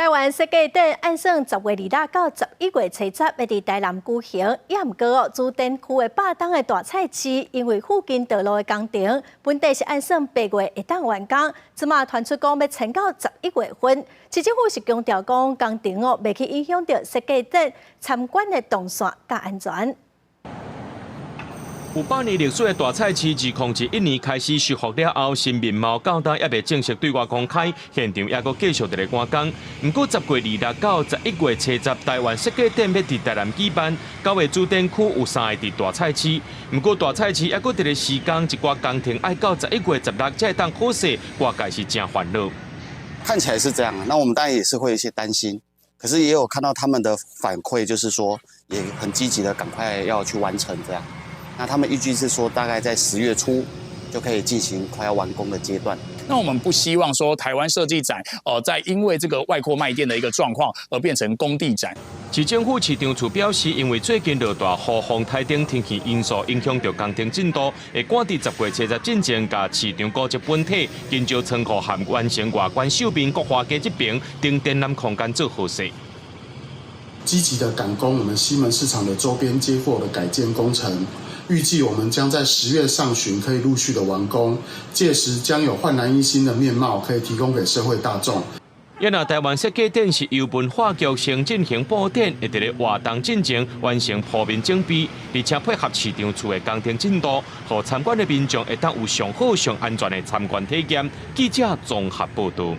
台灣設計展按算10月26到11月初十，欲佇台南舉行。也毋過哦，主展區的100噸的大菜市，因為附近道路的工程，本底是按算8月會當完工，這馬傳出講欲延到11月份。市政府是強調講工程哦，袂去影響著設計展參觀的動線佮安全。有百年歷史的大菜市，自2011年開始修復了後，新面貌到今猶未正式對外公開，現場猶閣繼續佇咧趕工。毋過10月26到11月初十，台灣設計展欲佇台南舉辦，九個主展區有三个佇大菜市。毋過大菜市猶閣佇咧施工，一寡工程愛到11月16才會當好勢，外界是誠煩惱。看起來是這樣，那我們當然也是會有一些擔心，可是也有看到他們的反饋，就是說也很積極的趕快要去完成這樣。那他們預計是說，大概在10月初就可以進行快要完工的階段。那我們不希望說台灣設計展哦，在因為這個外擴賣店的一個狀況而變成工地展。市政府市長處表示，因為最近落大雨、風颱等天氣因素影響著工程進度，會趕佇10月初十進前，共市場古蹟本體、金石倉庫和完成外觀獸面國華街這邊等展覽空間做好勢。積極的趕工我們西門市場的周邊街貨的改建工程。預計我們將在10月上旬可以陸續的完工，屆時將有煥然一新的面貌可以提供給社會大眾。啊若台灣設計展是由文化局先進行布展，會佇咧活動進前完成鋪面準備，而且配合市場處的工程進度，予參觀的民眾會當有上好上安全的參觀體驗。記者綜合報導。